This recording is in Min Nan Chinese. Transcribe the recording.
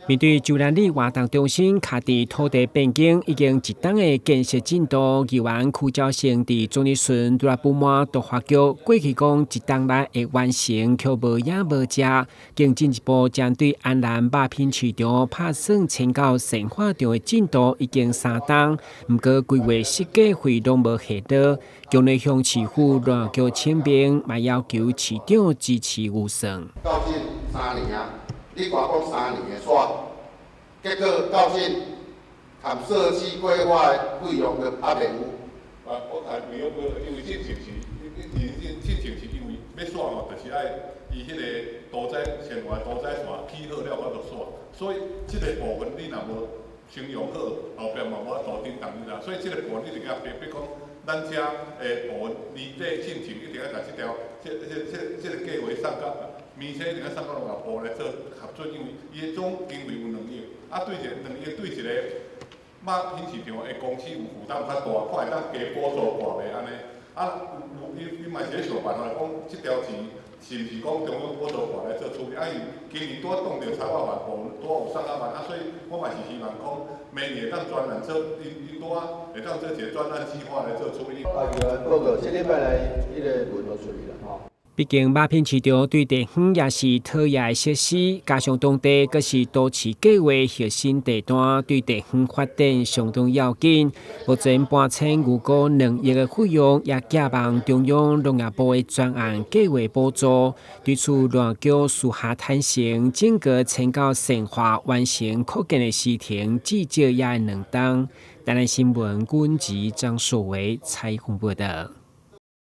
面對就蘭里活動中心卡佇土地變更已經一冬的建設進度，議員區昭勝佇總理巡拄仔不滿都發覺過去講一冬內會完成，卻無影無跡，更進一步針對安南肉品市場拍算遷到善化場的進度已經三冬，毋過規劃設計費攏無下落，強烈向市府賴橋請命，嘛要求市長支持預算。到這3年啊，你掛講三年會煞，結果到這含設計規劃的費用都猶未有。啊，我看沒有，因為進前是，進前是因為欲煞吼，就是愛伊彼個屠宰先話屠宰線起好了，我就煞。所以這个部分你若無先用好，後壁嘛無法度叮當你啦。所以這个部分你一定要別別講，咱遮的部分年底進前一定愛共這條，這這這這个計劃送到。明星一定愛送到農業部來做核准，因為伊的總經費有2億，啊對一個兩億對一個肉品市場的公司有負擔較大，看會當加補助掛袂按呢？啊有有伊伊嘛是咧想辦法講，這條錢是毋是講中央補助掛來做處理？啊伊今年拄仔擋著柴仔飯部拄仔有送仔飯，啊所以我嘛是希望講明年會當專案做，伊伊拄仔會當做一個專案計劃來做處理。啊，議員報告，這禮拜來彼个文就出去啦，吼。畢竟肉品市場對地方也是桃葉的設施，加上當地閣是都市計劃核心地段，對地方發展相當要緊。目前搬遷預估2億的費用，也寄望中央農業部的專案計劃補助。對此，賴橋私下坦承，整個遷到善化完成擴建的時程，至少也會2冬。台南新聞，阮吉張碩維採訪報導。